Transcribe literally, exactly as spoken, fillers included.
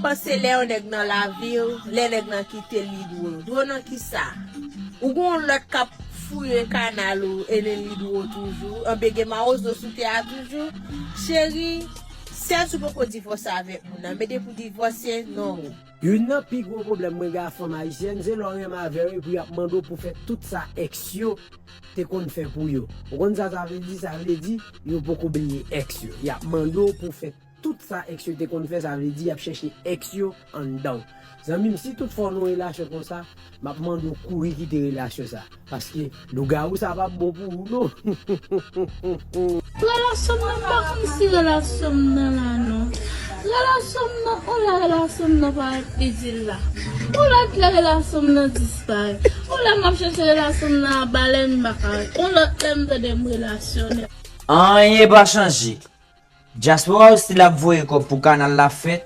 Panse lè yon nèg nan lavi w, lè nèg lan kite l, li dwe w. Dwe w nan kisa? Ou gen yon lòt k ap fouye kanal ou e li, li dwe w toujou. Anben gen mawozo sou tè a toujou. Cheri, sèl si w poko divòse avèk moun nan, men depi w divòse, non. Youn nan pi gwo pwoblèm mwen gen ak fanm ayisyèn, se lè w renmen avè yo epi y ap mande w pou fè tout sa èks yo te konn fè pou yo. Ou konn sa sa vle di? Sa vle di yo poko bliye èks yo. Y ap mande w pou fè tout sa èks yo te konn fè, sa vle di y ap chèche èks yo anndan w. Zanmi m, si tout fwa w nan yon relasyon konsa, m ap mande w kouri kite relasyon sa. Paske lougawou sa p ap bon pou ou, non. Relasyon m nan, m pa konn si relasyon m nan la, non. Relasyon m nan, on la relasyon m nan pa ret itil la. On la lè relasyon m nan disparèt. On la m ap chèche relasyon m nan a balèn, m pa ka wè. On lòt lè m tande m relasyone. Anyen pa chanje. Dyaspora yo still ap voye kòb pou kanal la fèt,